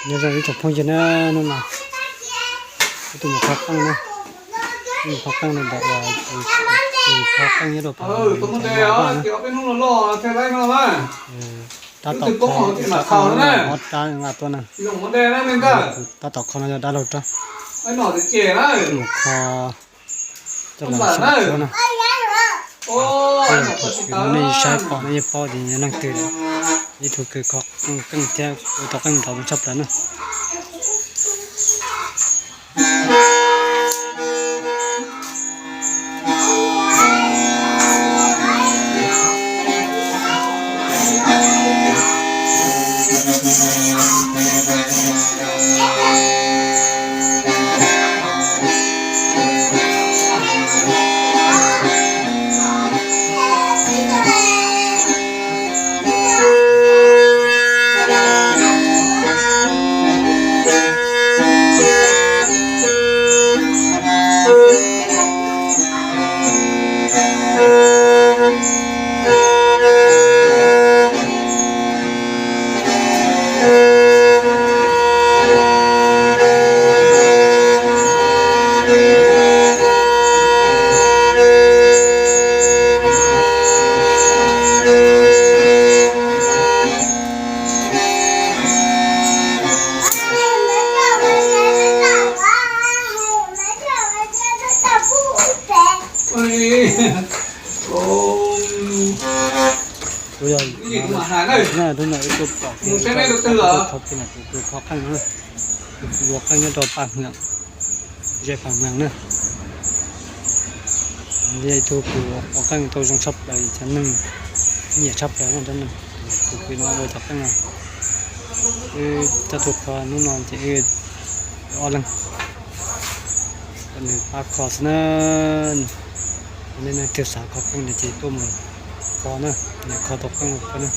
Nyob zoo ib tsoom phooj ywg na, hnub no wb tuaj mus kho qeej na, mus kho qeej rau ntawm uas tus kho qeej nyob rau pem no. Tab tom kho, ob rab nqa tuaj na. Tab tom kho no yog dab laug rab. Mus kho coj los soj tshuab na. Tus kws nej saib pom no yeej paub tias yog leej twg lawm. Ib tug kws kho qeej thiab ua tau qeej nrov zoo tshaj plaws na. Tus yog hnub no wb tuaj pom, tus kws kho qeej, tus kws ua qeej nyob rau Paj Hmwm, zej Paj Hmwm na. Yog ib tug kws ua qeej tau zoo tshaj plaws, cov neeg nyiam tshaj plaws na, cov neeg. Tus kws no ua cov qeej no, wb coj tuaj kho hnub no ces wb ob leeg, nws pab kho xwb na. Nej leej twg xav kho qeej no ces tuaj mus kho na, nws kho tau qeej no kho na.